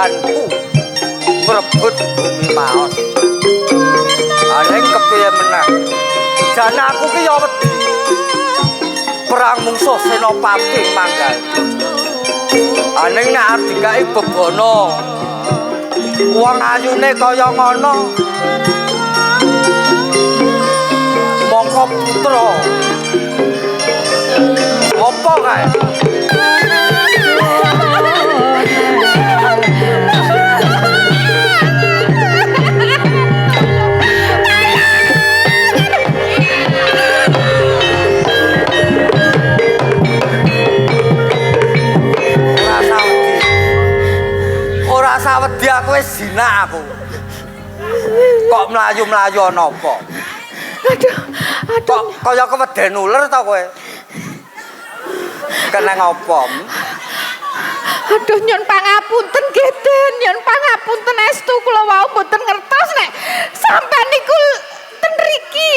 Tujuanku ngrebut bumi Maos. Aning kepiye meneh? Jan aku ki ya wedi. Perang mungsuh Senopati Manggal. Aning nek arep dikai bebana wong ayune kaya ngono. Mongko putra. Apa kae? Ora sawedi aku wis jinak aku. Kok mlayu-mlayu ana apa? Aduh, aduh. Kok kaya keweden uler ta kowe? Kena ngopo? Aduh, nyun pangapunten nggih, Den. Nyun pangapunten estu kula wau mboten ngertos nek sampean niku ten mriki.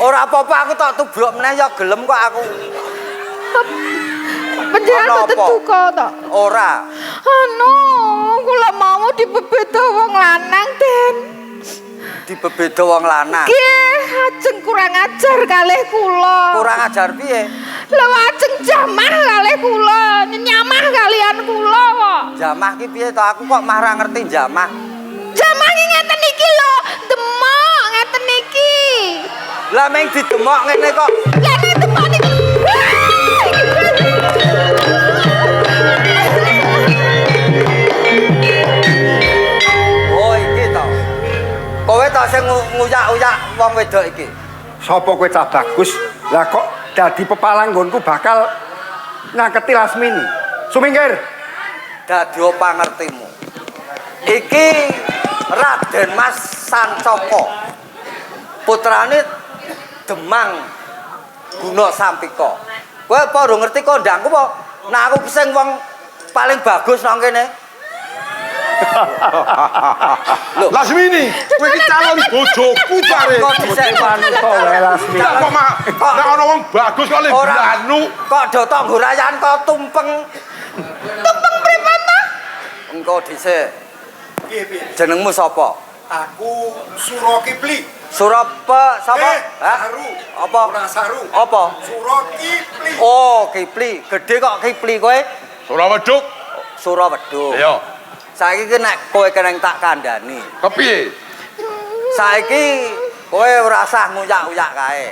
Ora apa-apa aku tak tubruk meneh ya gelem kok aku. Panjenengan mboten duka to? Ora. Anu, kula mau dibebeda wong lanang, Den. Dibebeda wong lanang. Nggih, ajeng kurang ajar kalih kula. Kurang ajar piye? Lha ajeng jamah kalih kula, nyamah kalian kula kok. Jamah ki piye to? Aku kok mah ra ngerti jamah. Jamah ki ngeten iki lho, demok ngeten iki. Lah meng didemok ngene kok. Lah nek demok niki. Oh iki to. Kowe ta sing nguyak-uyak wong wedok iki. Sapa kowe cah bagus? Lah kok dadi pepalang nggonku bakal nyaketi Lasmini. Sumingkir. Dadi pangertimu. Iki Raden Mas Sancaka. Putrane Demang Guna Sampika. Kowe apa ora ngerti kondangku apa? Nah aku sing wong paling bagus nang kene. Lho, Lasmini, kowe iki calon bojoku jare. Kok dhisik Manut wae Lasmini. Lah kok mak nek ana wong bagus kok le blanu. Kok do tanggo rayan kok tumpeng. Tumpeng pripun ta? Engko dhisik. Piye piye? Jenengmu sapa? Aku Suro Kipli. Surapa sapa? Saru. Apa? Ora saru. Apa? Suro Kipli. Oh, Kipli. Gedhe kok Kipli kowe? Sura Wedhuk. Sura Wedhuk. Iya. Saiki ki nek kowe keneng tak kandhani. Kepiye? Saiki kowe ora usah nguyak-uyak kae.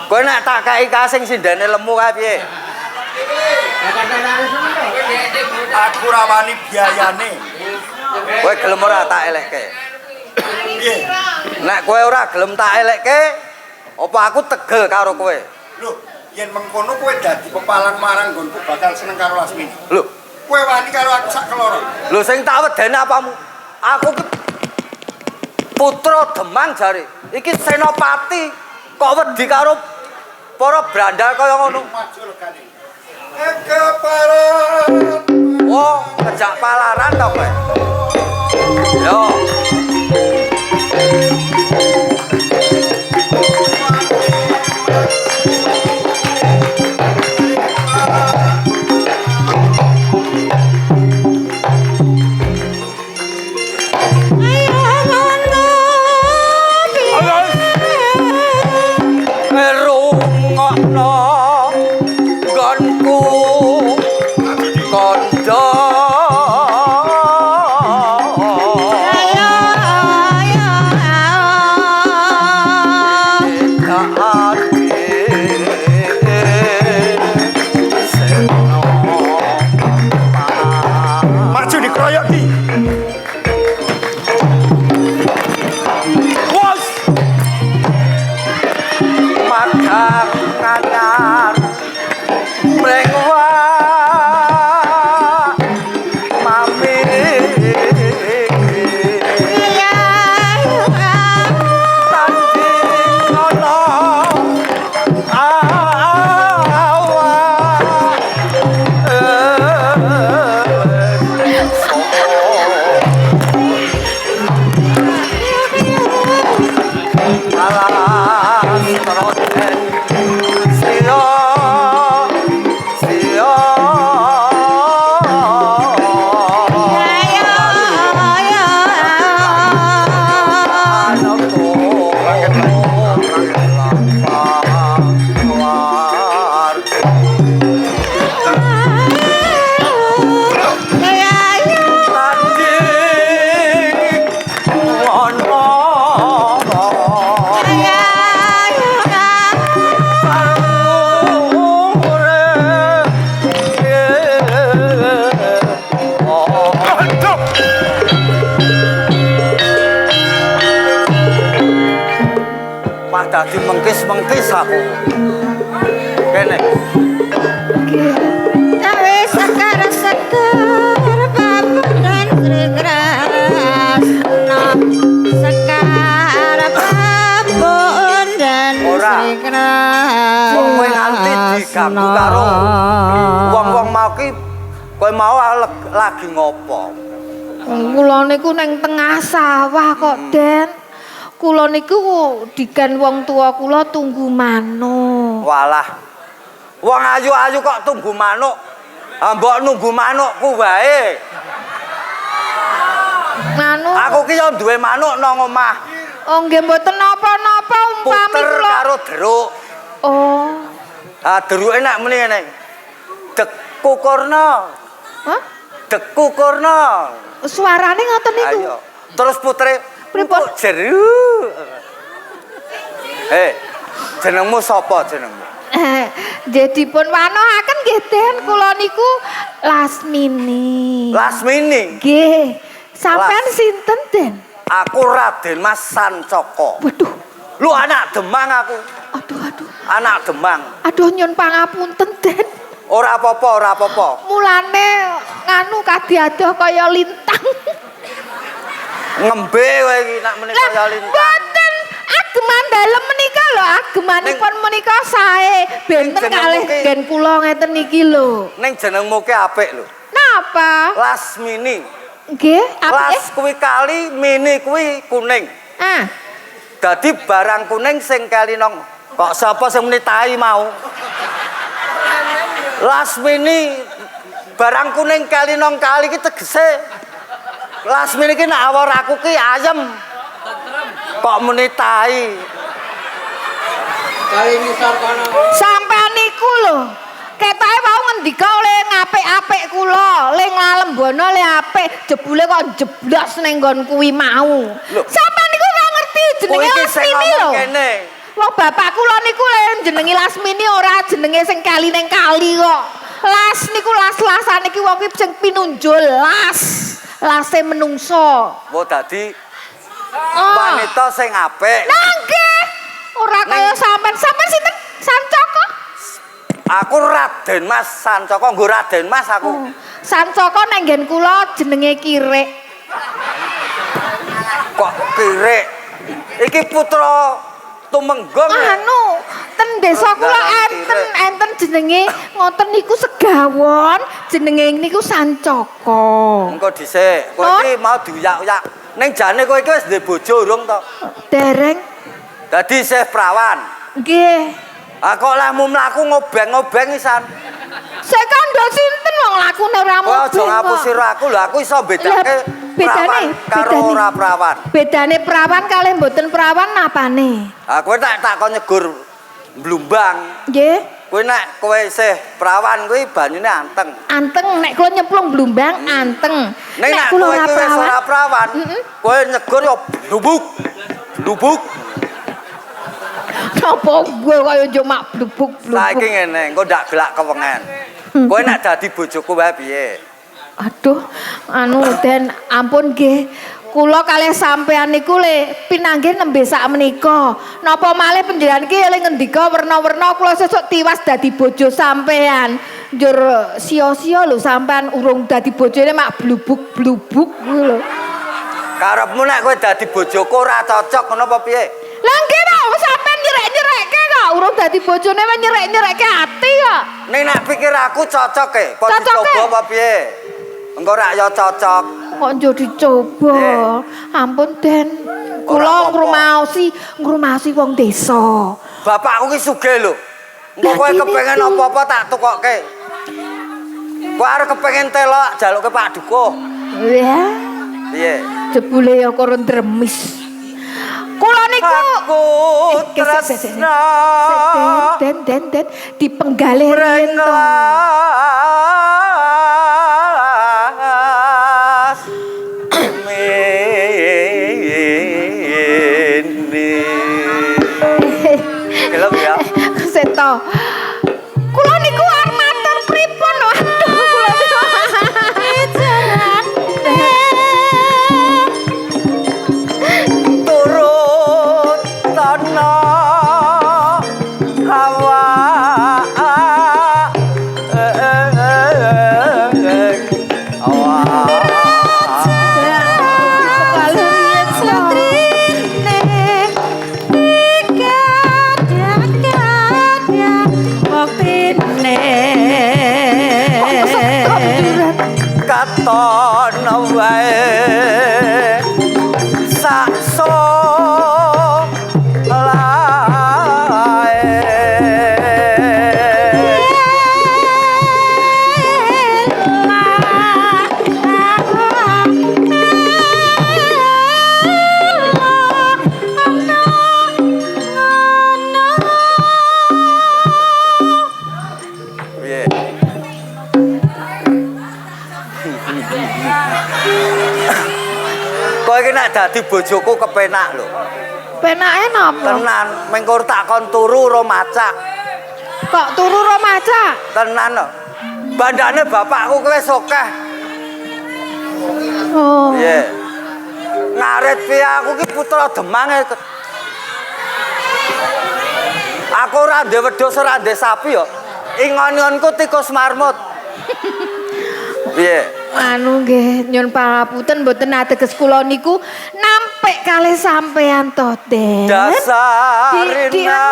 Kowe nek tak kei kae sing sindene lemu kae piye? Aku ora wani biayane. Kowe gelem ora tak elekke? Piye? Nek kowe ora gelem tak elekke, apa aku tegel karo kowe? Lho, yen mengkono kowe dadi pepalang marang nggonku bakal seneng karo Lasmini. Lho, kowe wani karo aku sak keloro. Lho sing tak wedeni apamu? Aku ki putra Demang jare. Iki senopati kok wedi karo para brandal kaya ngono. Maju legane. Keparan. Oh, kejak palaran to kowe. Yo. Rungokno nggonku kandha Maju dikeroyok di. Wos magang anyar mring mami tanding ana awak alas roten siya siya. Mah dadi mengkis-mengkis aku. Kene. Gawe sekar seger babaran Sri Kresna. Sekar babaran Ora. Sri Kresna. Wong kowe nganti diganggu karo wong-wong mau ki kowe mau lagi ngopo? Kula niku neng tengah sawah kok, Den. Kula niku diken wong tua kula tunggu manuk. Walah. Wong ayu-ayu kok tunggu manuk. Ah mbok nunggu manukku wae. Manuk. Aku ki yo duwe manuk nang omah. Oh nggih mboten napa-napa umpami Puter kula. karo deruk. Oh. Ah deruke nek muni ngene. Deku Kurna. Hah? Deku Kurna. Suarane ngoten niku. Ayo. Terus putere Pripun? empuk jeru. Eh, jenengmu sapa jenengmu? Nggih dipun wanohaken nggih Den, kula niku Lasmini. Lasmini. Nggih. Sampean Las. sinten, Den? Aku Raden Mas Sancaka. Waduh, Lu anak Demang aku. aduh aduh. Anak Demang. Aduh nyun pangapunten, Den. Ora apa-apa, ora apa-apa. Mulane nganu kadi adoh kaya lintang. Ngembe kowe iki nak muni Lah, kaya lintang. mboten ageman dalem menika lho, agemanipun menika sae. Benten jenengmu kalih gen kula ngeten niki lho. Ning jenengmu ki apik lho. Napa? Lasmini. Nggih, apike? Las kuwi kali, mini kuwi kuning. Ah, Dadi barang kuning sing kali nang kok sapa sing muni tai mau? Lasmini barang kuning kali nang kali ki tegese Lasmini ki nek awor aku ki ayem. Kok muni tai? Sampean niku lho. Ketoke wau ngendika oleh ngapik-apik kula, le nglalembana le apik, jebule kok jeblos ning nggon kuwi mau. Lho. Sampean niku ora ngerti Kowe jenenge iki sing Lasmini ngomong lho. kene. Wong bapak kula niku le jenenge Lasmini ora jenenge sing kali ning kali kok. Las niku las-lasan iki wong ki sing pinunjul las. Lase menungso. Wo dadi Oh. wanita sing apik. Lah nggih. Ora kaya sampean. Sampean sinten? Sancaka. Aku Raden Mas Sancaka, nggo Raden Mas aku. Oh. Sancaka nang nggen kula jenenge Kirik. Kok kirik? Iki putra Tumenggung. ya? Anu, ten desa kula Dalan enten Kirik. enten jenenge ngoten niku Segawon, jenenge niku Sancaka. Engko dhisik, kowe Oh. iki mau diuyak-uyak. Ning jane kowe iki wis duwe bojo urung to? Dereng. Dadi isih prawan. Nggih. Ah kok lahmu mlaku ngobeng-ngobeng isan. Sing kandha sinten wong lakune ora Kowe aja mubeng ngapusi kok. ro aku lho, aku iso bedake Lah, bedane, prawan karo bedane. ora prawan. Bedane prawan kalih mboten prawan napane? Ah kowe tak takon nyegur blumbang. Nggih. Kowe nek kowe isih prawan kuwi banyune anteng. Anteng nek kula nyemplung blumbang anteng. Ning nek kula kowe ora iki wis ora prawan, kowe nyegur yo blubuk. Blubuk. Napa gue kaya yo mak blubuk-blubuk. Saiki ngene, engko ndak gelak kewengen. Kowe nek dadi bojoku wae piye? Aduh, anu Den, ampun nggih. Kula kalih sampean niku le pinanggih nembe sak menika. Napa malih panjenengan iki le ngendika werna-werna kula sesuk tiwas dadi bojo sampean. Njur sia-sia lho sampean urung dadi bojone mak blubuk-blubuk kuwi lho. Karepmu nek kowe dadi bojoku ora cocok ngono apa piye? Lah nggih to, sampean nyerek-nyerekke kok urung dadi bojone wae nyerek-nyerekke ati kok. Ning nek pikir aku cocok e, apa Cocok e? dicoba apa piye? Engko rak ya cocok. Kok njur dicoba. Nggih. Ampun Den. Ora Kula apa-apa. ngrumaosi, ngrumaosi wong desa. Bapakku ki sugih lho. Engko Lah, kowe gini kepengin tuh. apa-apa tak tukokke. Kowe arep kepengin telo jaluke Pak Dukuh. Ya, Piye? jebule ya karo ndremis. Kula niku Aku Eh, sik, sik, sik. tresna Den den den dipenggalih riyen to. Pringlas mini. Gelem ya. Seto. Kula niku arep matur pripun? Waduh, kula niku. Turut tanah. Piye? Kowe iki nek dadi bojoku kepenak lho. Penake napa? Tenan, mengko tak kon turu ro macak. Kok turu ro macak? Tenan lho. Bandane bapakku kuwi wis akeh. Oh. Piye? Ngarit piye aku ki putra Demang e. Aku ora ndek wedhus ora ndek sapi yo. Ingon-ingonku tikus marmut. Piye? Anu nggih, nyun pangapunten mboten ateges kula niku nampik kalih sampean to, Den. Dasarina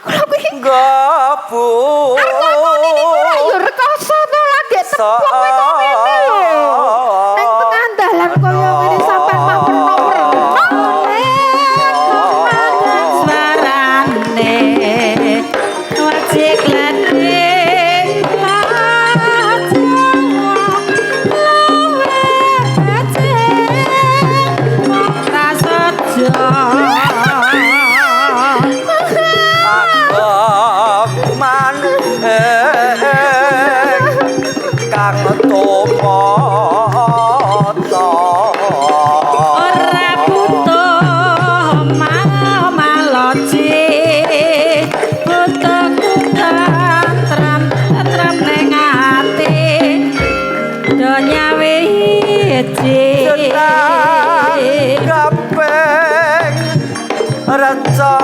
Kula kuwi gobu. Arep niku ra yo rekoso to lagi tepuk kowe kok ngene lho. Nang tengah dalan kaya ngene sampean mah perno-perno. Suarane wajik ledek Kang tumata. Ora butuh maloji, butuh tentram tentram ning ati donya wiji. Jenang gapeng reca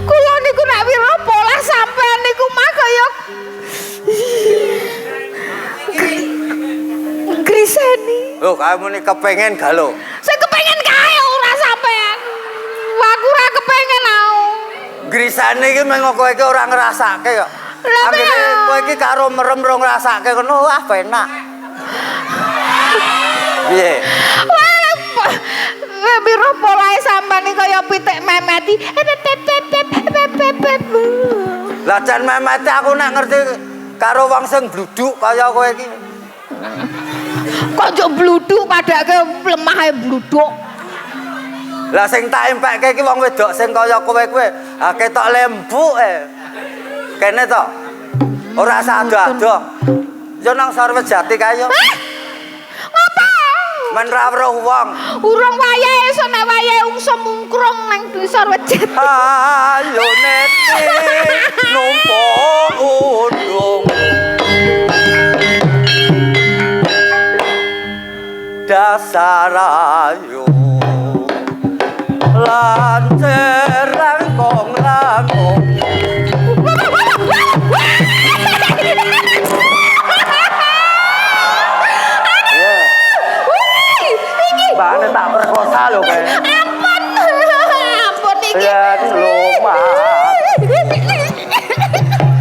Kula niku nek wira polah sampean niku mah kaya griseni. Lho, kamu ni kepengen gak lho? Sing kepengen kae ora sampean. Aku ora kepengen aku. Grisane iki mengko kowe iki ora ngrasake kok. Lah, Anggene piye? kowe iki karo merem ora ngrasake ngono, wah penak. Piye? Wah, wira polahe sampean iki kaya pitik memeti. Pep. Lah jan memete aku nek ngerti karo wong sing bluduk kaya kowe iki. Kok njuk bluduk padake lemahe bluduk. Lah sing tak empekke iki wong wedok sing kaya kowe kuwi, ha ketok lembuke. Kene to. Ora sado-ado. Yo nang Sarwejati kae yo. Ngapa? Men ra weruh wong. Urung wayahe iso nek wayahe ungsa mungkrung nang Sarwejati. Ayo neti numpuk undung. Dasar ayu lancer langkong langkong. Mbakne tak perkosa lho kowe. Ampun. Ampun iki. Yen lumah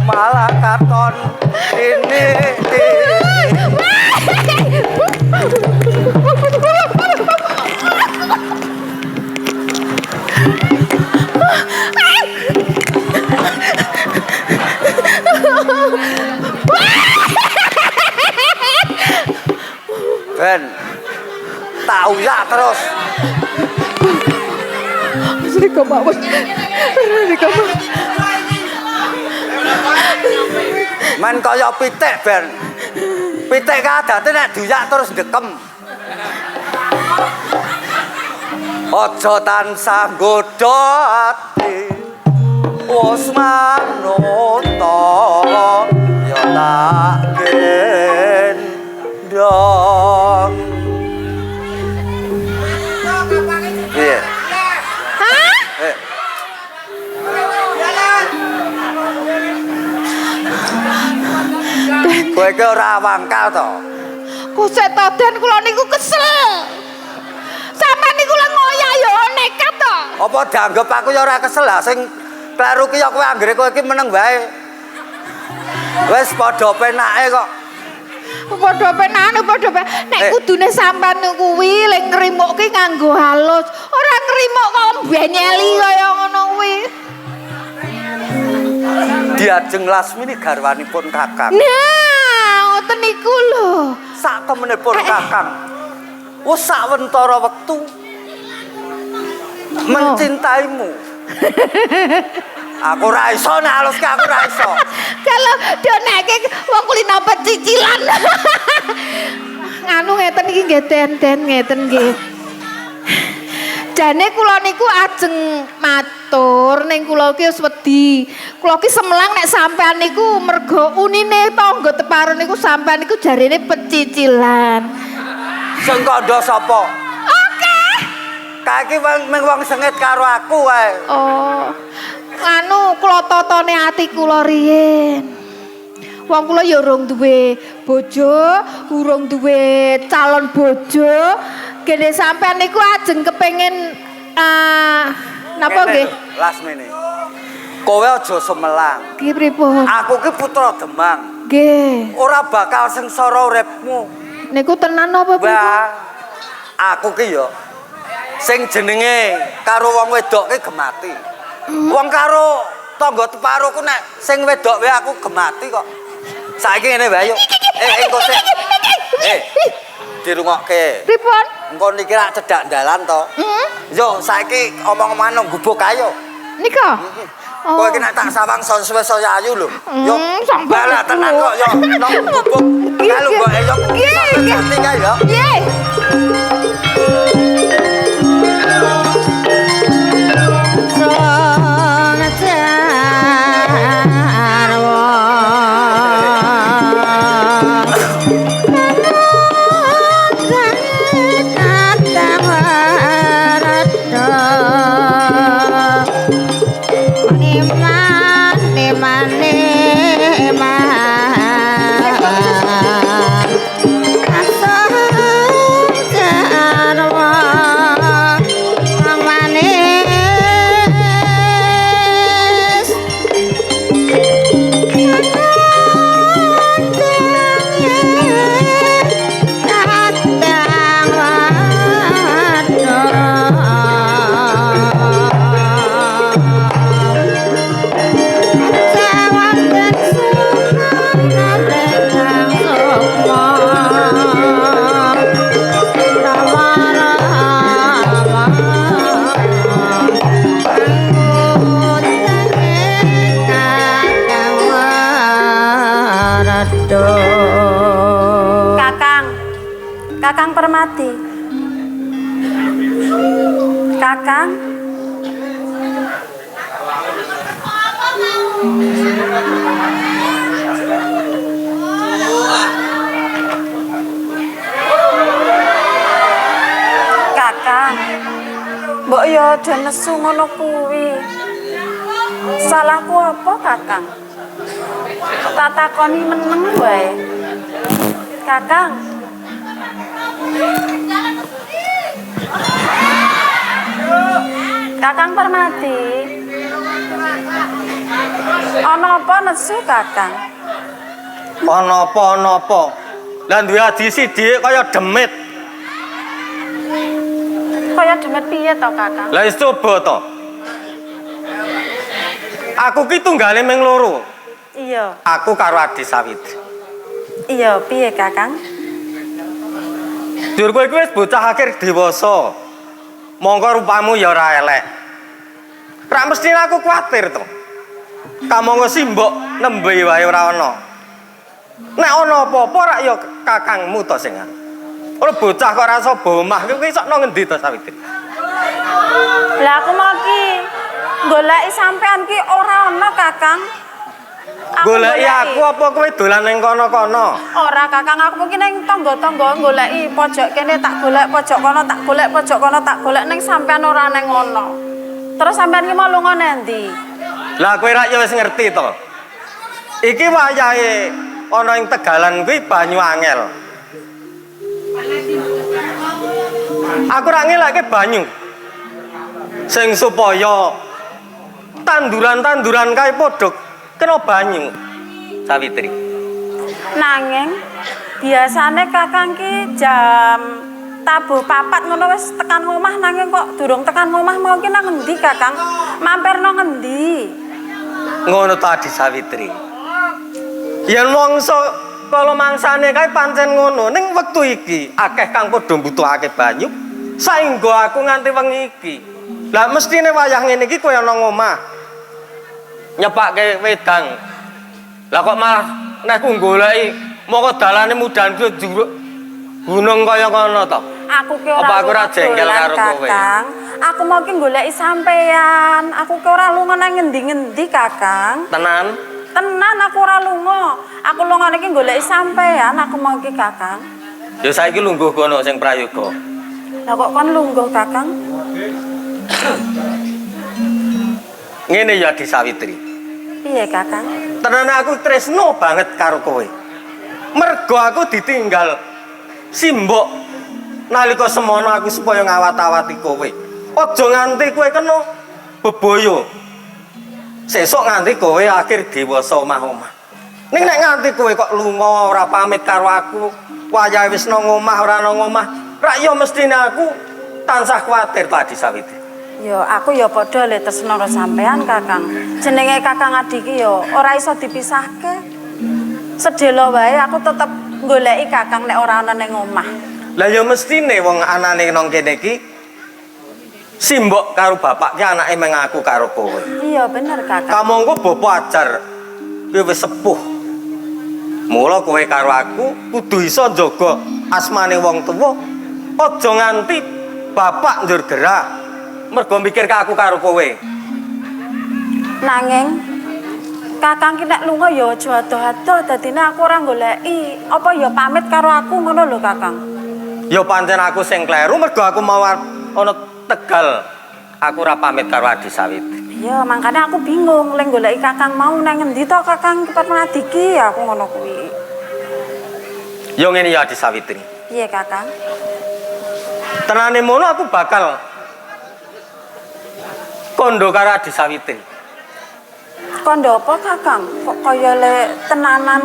malah katon ini Ben tak uyak terus. Rika mawon. Rika mawon. Men kaya pitik Ben. Pitik ka adate nek diuyak terus ndekem. Aja tansah nggodha ati. Wis manut ya tak gendong. Kowe iki ora wangkal to. Kusek to Den, kula niku kesel. Sampeyan niku lek ngoyak ya nekat to. Apa dianggep aku ya ora kesel lah sing kleru ki ya kowe anggere kowe iki meneng wae. Wis padha penake kok. Padha penane padha nek kudune sampean kuwi lek ngrimuk ki nganggo halus. Ora ngrimuk kok mbenyeli kaya ngono kuwi. Diajeng Lasmini garwanipun Kakang. Nah, ngoten niku lho. Sak temenipun Kakang. Wis sawentara wektu mencintaimu. Aku ora iso nek aluske aku ora iso. Kalau dionekke wong kulino pecicilan. Nganu ngeten iki nggih Den, Den ngeten nggih. Jane kula niku ajeng matur ning kula ki wis wedi. Kula ki semelang nek sampean niku mergo unine tangga teparo niku sampean niku jarene pecicilan. Sing kandha sapa? Oke. Kae iki mung wong sengit karo aku wae. Oh. Anu kula tatane ati kula riyin. Wong kula ya urung duwe bojo, urung duwe calon bojo. Gene sampean niku ajeng kepengin napa nggih? Lasmini. Kowe aja semelang. Nggih pripun? Aku ki putra Demang. Nggih. Ora bakal sengsara uripmu. Niku tenan apa pripun? Wah. Aku ki ya sing jenenge karo wong wedok ki gemati. Wong karo tangga teparoku nek sing wedok wae aku gemati kok. Saiki ngene wae yuk. Engko sik. Dirungokke. Pripun? Engko niki rak cedhak dalan to. Yo saiki omong-omongan nang gubuk ae yo. Nika? Kowe iki nek tak sawang suwe saya ayu lho. Yo sampean balah tenan kok yo nang gubuk. Kae lho mbok yo. Nggih, nggih. Kae yo. Nggih. Kakang, Kakang Permati. Kakang. Kakang. Mbok yo aja nesu ngono kuwi. Salahku apa, Kakang? Tak takoni meneng wae. Kakang. Kakang Permati. Ana apa nesu, Kakang? Ana apa ana apa? Lah duwe adi sithik kaya demit. Kaya demit piye to, Kakang? Lah wis coba to. Aku ki tunggale ming loro. Iya. Aku karo Adi Sawitri. Iya, piye, Kakang? Jur kowe iki wis bocah akhir dewasa. Mongko rupamu ya ora elek. Ra mesti aku kuwatir to. Kamangka simbok nembe wae ora ana. Nek ana apa-apa rak ya kakangmu to sing arep. Ora bocah kok ora iso omah kuwi iso nang ngendi to Sawitri? Lah aku mau ki goleki sampean ki ora ana, Kakang. Goleki aku apa kowe dolan ning kono-kono? Ora, Kakang, aku mungkin ning tangga-tangga goleki pojok kene tak golek pojok kono tak golek pojok kono tak golek ning sampean ora neng ngono. Terus sampean ki mau lunga nang ndi? Lah kowe rak ya wis ngerti to. Iki wayahe ana ing tegalan kuwi banyu angel. Aku ora ngelake banyu. Sing supaya tanduran-tanduran kae padha kena banyu. Sawitri. Nanging biasane Kakang ki jam tabuh 4 ngono wis tekan omah, nanging kok durung tekan omah mau ki nang endi Kakang? Mampir nang endi? Ngono to Adi Sawitri. Yen mangsa kala mangsane kae pancen ngono, ning wektu iki akeh kang padha mbutuhake banyu saengga aku nganti wengi iki. Lah mestine wayah ngene iki kowe ana omah nyepake wedang. Lah kok malah nek ku goleki moko dalane mudan gunung kaya ngono to. Aku ki ora Apa aku ora jengkel karo kowe? Kakang. Aku mau ki goleki sampean. Aku ki ora lunga nang ngendi-ngendi, Kakang. Tenan? Tenan aku ora lunga. Aku lunga niki goleki sampean, aku mau ki Kakang. Ya saiki lungguh kono sing prayoga. Lah kok kon lungguh, Kakang? Ngene ya Adi Sawitri. Piye, Kakang? Tenan aku tresno banget karo kowe. Mergo aku ditinggal simbok nalika semono aku supaya ngawat-awati kowe. Aja nganti kowe kena bebaya. Sesuk nganti kowe akhir dewasa omah-omah. Ning nek nganti kowe kok lunga ora pamit karo aku, wayahe wis nang omah ora nang omah, rak ya mestine aku tansah kuwatir to Adi Sawitri. Ya aku ya padha le tresno karo sampean, Kakang. Jenenge Kakang Adi ki ya ora iso dipisahke. Sedelo wae aku tetep goleki Kakang nek ora ana ning omah. Lah ya mestine wong anane nang kene iki simbok karo bapak ki anake mengaku karo kowe. Iya bener, Kakang. Kamangka bapa ajar kowe wis sepuh. Mula kowe karo aku kudu iso njaga asmane wong tuwa. Aja nganti bapak njur gerah mergo mikir ka aku karo kowe. Nanging Kakang ki nek lunga ya aja adoh-adoh, dadine aku ora goleki. Apa ya pamit karo aku ngono lho, Kakang. Ya pancen aku sing kleru mergo aku mau ana Tegal aku ora pamit karo Adi Sawitri. Iya, makanya aku bingung lek goleki Kakang mau nang endi to Kakang Permadi ki aku ngono kuwi. Ya ngene ya Adi Sawitri. Piye, Kakang? Tenane mono aku bakal kondo karo Adi Sawitri. Kondo apa, Kakang? Kok kaya le tenanan?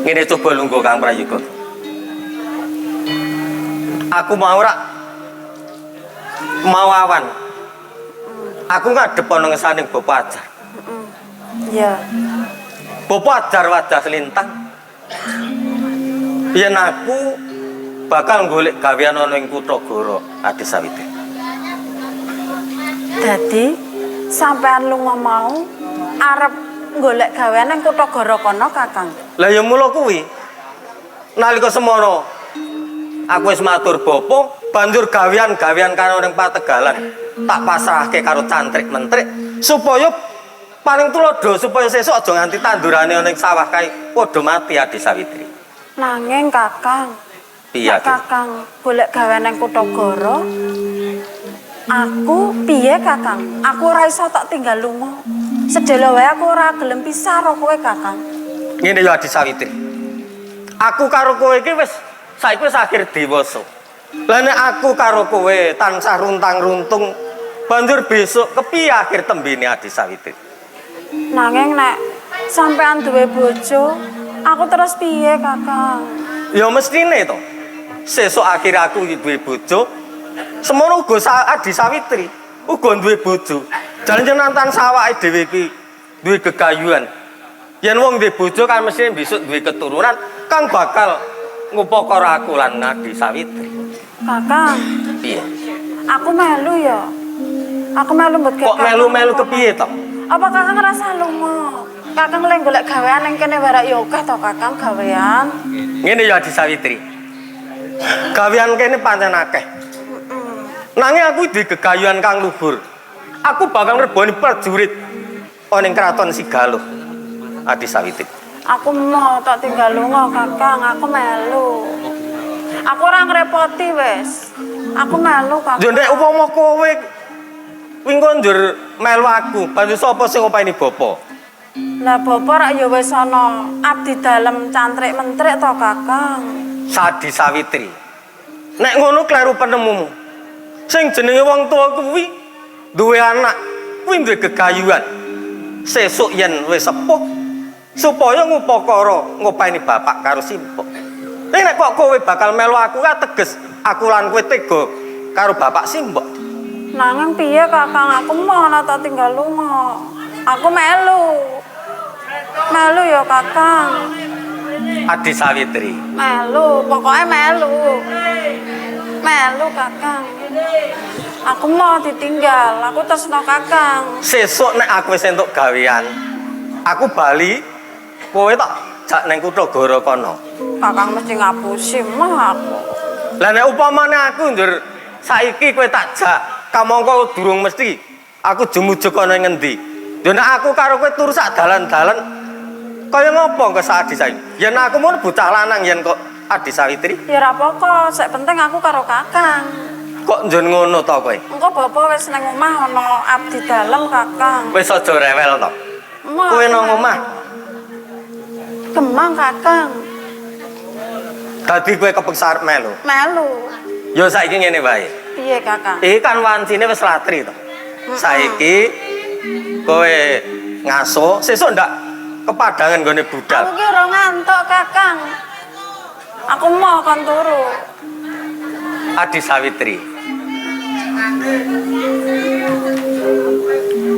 Ngene coba lungguh Kang Prayoga. Aku mau rak mau awan. Aku ngadep ana ngesaning Bapak Ajar. Iya. Bapak Ajar wajah selintang. Yen aku bakal golek gawean ana ing kutha Goro, Adi Sawitri. Dadi sampean lunga mau arep golek gawean nang kutha Goro kono, Kakang. Lah ya mula kuwi. Nalika semono aku wis matur bapa, banjur gawean-gawean karo ning Pategalan tak pasrahke karo cantrik mentrik supaya paling tulodo supaya sesuk aja nganti tandurane ning sawah kae padha mati Adi Sawitri. Nanging Kakang, Piye, nek Kakang golek gawean nang kutha Goro, aku piye, Kakang? Aku ora iso tak tinggal lunga. Sedelo wae aku ora gelem pisah karo kowe, Kakang. Ngene ya Adi Sawitri. Aku karo kowe iki wis saiki wis akhir dewasa. Lah nek aku karo kowe tansah runtang-runtung banjur besok kepiye akhir tembene Adi Sawitri? Nanging nek sampean duwe bojo, aku terus piye, Kakang? Ya mestine to. Sesuk akhir aku duwe bojo, semono uga Adi Sawitri uga duwe bojo. Jan-janan tansah awake dhewe iki duwe gegayuhan. Yen wong duwe bojo kan mestine besok duwe keturunan kang bakal ngupakara aku lan Adi Sawitri. Kakang, Piye? aku melu ya. Aku melu mbet Kok melu-melu kepiye to? Apa Kakang ngerasa lunga? Kakang lek golek gawean ning kene warak ya akeh to, Kakang, gawean. Ngene ya Adi Sawitri. Gawean kene pancen akeh. Nanging aku duwe gegayuhan kang luhur. Aku bakal ngreboni prajurit ana ning kraton Sigaluh. Adi Sawitri. Aku mau tak tinggal lunga, Kakang, aku melu. Aku ora ngrepoti wis. Aku melu, Kakang. Yo nek upama kowe wingko njur melu aku, banjur sapa sing ngopeni bapa? Lah bapak rak ya wis ana abdi dalem cantrik mentrik to, Kakang. Sadi Sawitri. Nek ngono kleru penemumu. Sing jenenge wong tuwa kuwi duwe anak, kuwi duwe gegayuhan. Sesuk yen wis sepuh supaya ngupakara ngopeni bapak karo simpok. Ning nek kok kowe bakal melu aku ka teges aku lan kowe tega karo bapak simbok. Nanging piye Kakang, aku mau ana tak tinggal lunga. Aku melu. Melu ya Kakang. Adi Sawitri. Melu, pokoknya melu. Melu Kakang. Aku mau ditinggal, aku tresno Kakang. Sesuk nek aku wis entuk gawean, aku bali kowe tak jak ning kutha Goro kono. Kakang mesti ngapusi mah aku. Lah nek upamane aku njur saiki kowe tak jak, kamangka durung mesti aku jumujuk ana ing ngendi. Yo nek aku karo kowe turu sak dalan-dalan kaya ngopo engko sak Adi Sawitri? Yen aku mun bocah lanang yen kok Adi Sawitri. Ya ora apa-apa, sik penting aku karo Kakang. Kok njur ngono to kowe? Engko bapak wis nang omah ana abdi dalem Kakang. Wis aja rewel to. Kowe nang omah. Kemang Kakang. Dadi kowe kepeksa arep melu. Melu. Ya saiki ngene wae. Piye Kakang? Iki kan wancine wis latri to. Saiki kowe ngaso, sesuk ndak kepadangan nggone budal. Aku ki ora ngantuk Kakang. Aku mau kon turu. Adi Sawitri.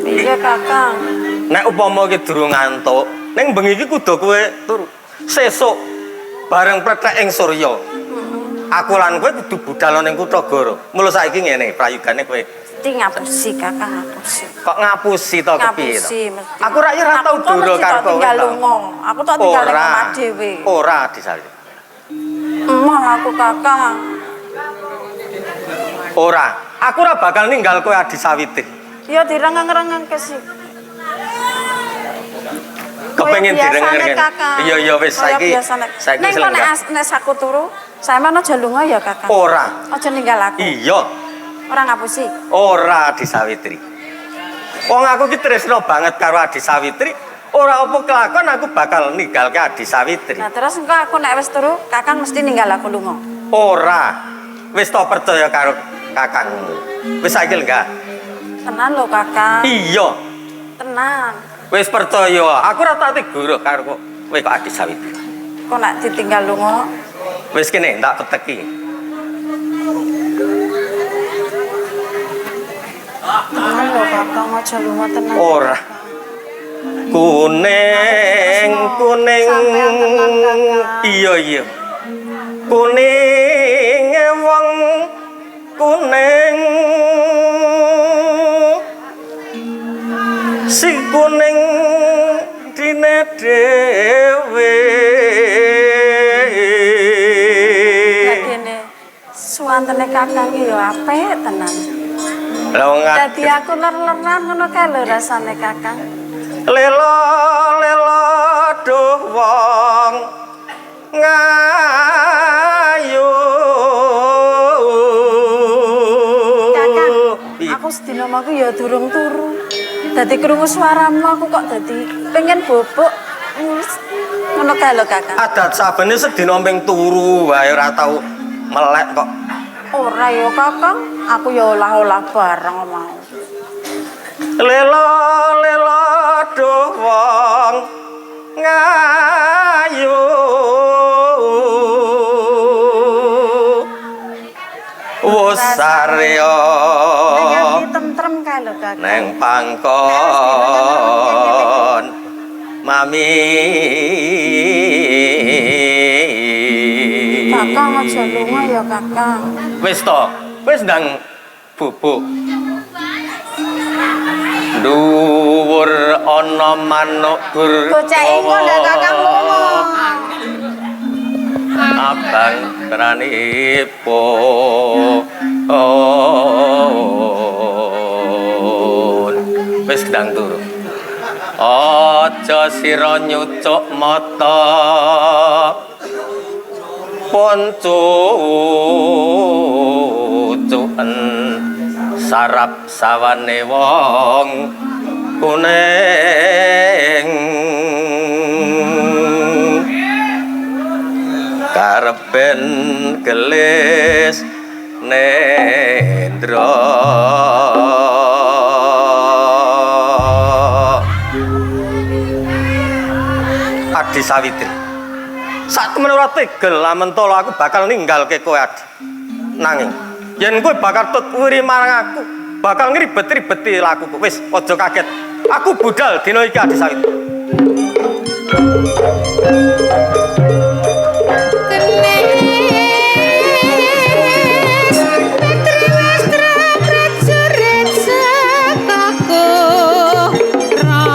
Piye Kakang? Nek upama iki durung ngantuk, ning bengi iki kudu kowe turu. Sesuk bareng plethek ing surya. Aku lan kowe kudu budal ning kutha Goro. Mula saiki ngene prayogane kowe. Mesti ngapusi Kakang, ngapusi. Kok ngapusi to kepiye to? Ngapusi mesti. Aku rak ya ora tau Aku kok duro mesti karo tak kowe. tinggal to. lunga. Aku tak tinggal ning omah dhewe. Ora Adi Sawitri. Emoh aku Kakang. Ora. Aku ora bakal ninggal kowe Adi Sawitri. Ya direngeng-rengengke sih. Kepengin Kaya biasane, direngeng-rengeng. Kakang. Iya iya wis Kaya saiki. biasane. Saiki Ning wis kok nek lenggah. nek aku turu, sampeyan aja lunga ya Kakang. Ora. Aja ninggal aku. Iya. Ora ngapusi. Ora Adi Sawitri. Wong aku ki tresno banget karo Adi Sawitri. Ora apa kelakon aku bakal ninggalke Adi Sawitri. Nah terus engko aku nek wis turu, Kakang mesti ninggal aku lunga. Ora. Wis to percaya karo kakangmu. Wis saiki lenggah. Tenan lho Kakang. Iya. Tenan. Wis percaya. Aku ora tak guru karo kowe kok Adi Sawitri. Kok nek ditinggal lunga, Wis kene tak peteki. tenan lho Kakang aja lunga tenan. Ora. Kuning kuning. Sampean tenan, Kakang. Iya iya. Kuning wong kuning. Si kuning dine dhewe. Lah kene suwantene Kakang ki ya apik tenan. Lah wong Dadi aku ler-leran ngono kae lho rasane Kakang. Lelo lelo duh wong ngayu. Kakang, aku sedina mau ya durung turu. Dadi krungu suaramu aku kok dadi pengen bobok. Wis, ngono kae lho Kakang. Adat sabene sedina ping turu wae ora tau melek kok. Ora ya Kakang, aku ya olah-olah bareng mau. Lelo lelo duh wong ngayu. Wus sarya Ning ati tentrem kae lho Kakang. neng pangkon mami. Kakang aja lunga ya Kakang. Wis to, wis ndang bubuk. Dhuwur ana manuk gur. Bocah engko ndak Kakang lunga. Abang pranipun. Wis ndang turu. Aja sira nyucuk mata. Pun cucuken sarap sawane wong Kuning karepen gelis nendra. Adi Sawitri, sak temen ora tegel lamentala aku bakal ninggalke kowe Adi. Nanging yen kowe bakal tut wiri marang aku, bakal ngribet-ribeti lakuku. Wis aja kaget, aku budal dina iki Adi Sawitri. Kenes Petri Wastra prajurit sekaku rawa.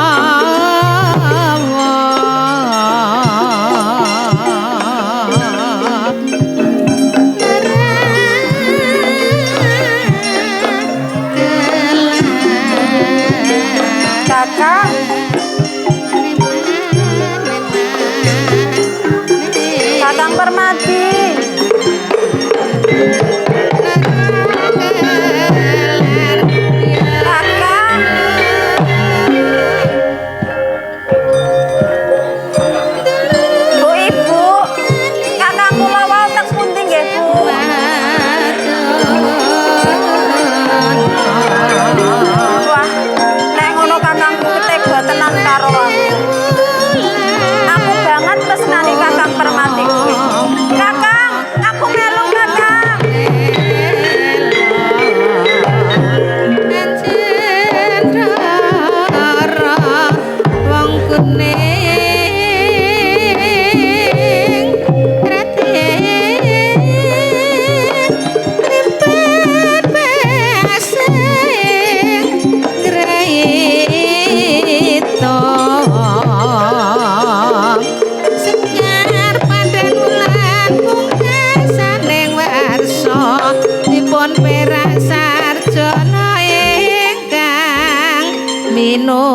Kakang, Kakang Permadi. Kakang. Bu Ibu, kakang kula wau teng pundi nggih, Bu? Wah, nek ngono kakangku ketega tenan karo aku. Aku banget tresnani Kakang Permadi kuwi. Kakang, aku melu Kakang. Wong kuning raden lipat pesing grahita sekar pandan wulan pungkasaning warsa dipun perak sarjana ingkang minulya.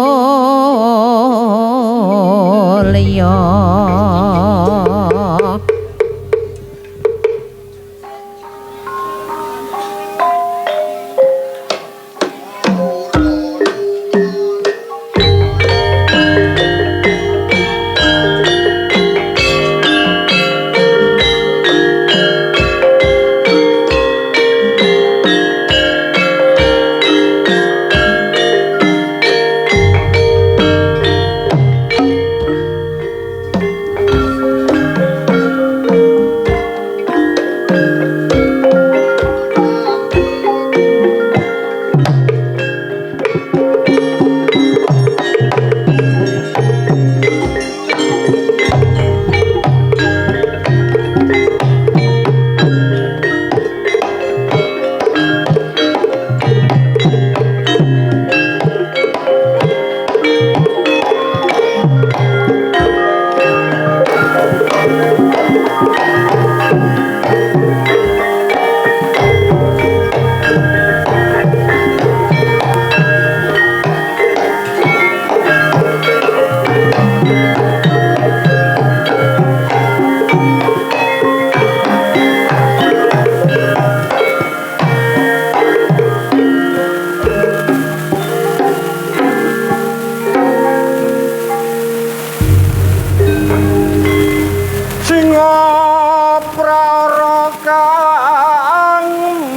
Singa prara kang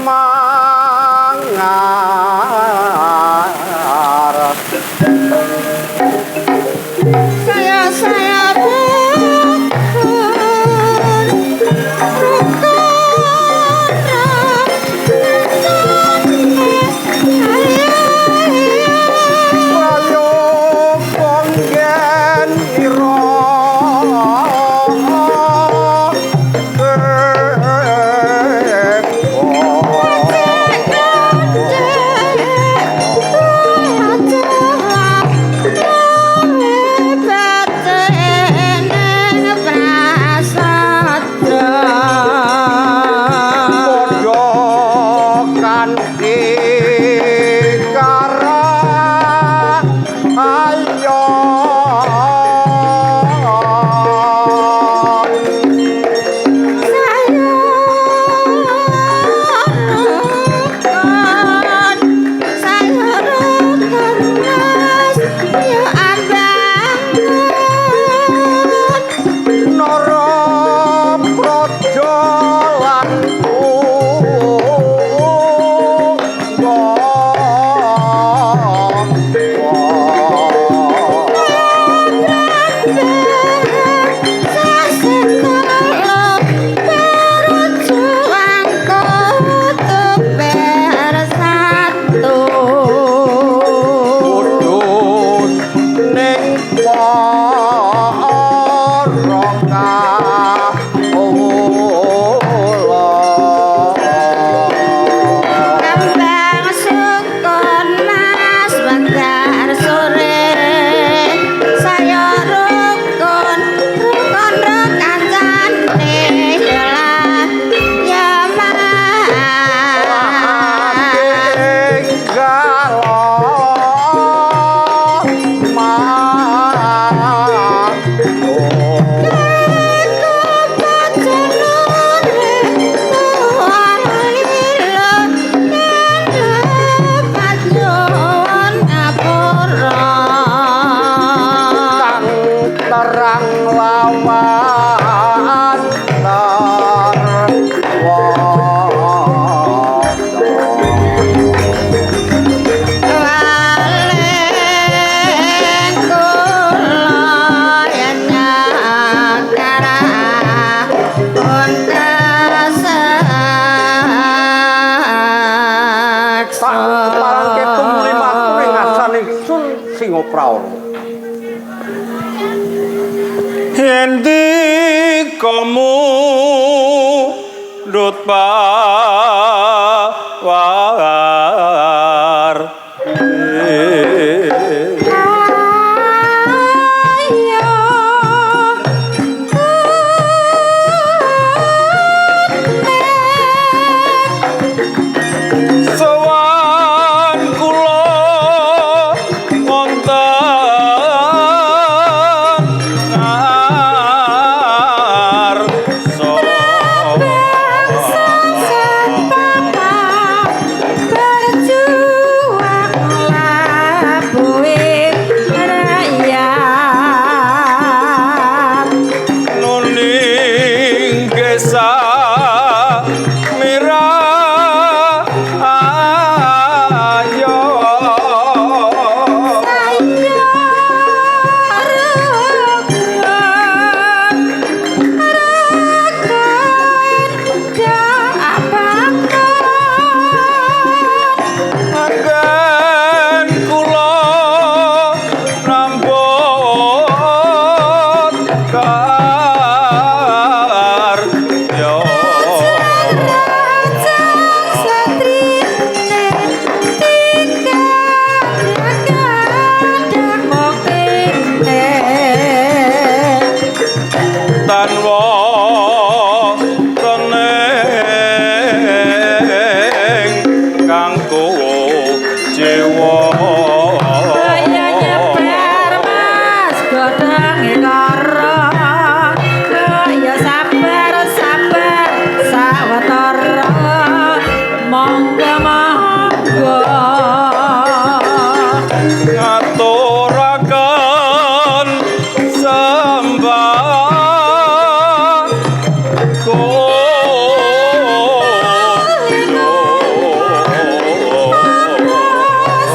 mangar Saya saya pun prayoga nggen ira. Reksa. Parangke tumuli matur ing ngarsaning Sun Singopraana. Yen dikamu ndut pawar. Ayo. Sowan kula wonten ngarsa. Berjuang labuhe rakyat. Nuning gesa mira ayo. Saya rukun rukun jabangan. Anggen kula nambut karya. Rajang satrine tiga kadang muktine. Tan wonten ing kang jiwa. Kaya nyebar mas godhonge kara. Kaya sabar sabar sawetara. Monggo monggo. Ngaturaken sembah.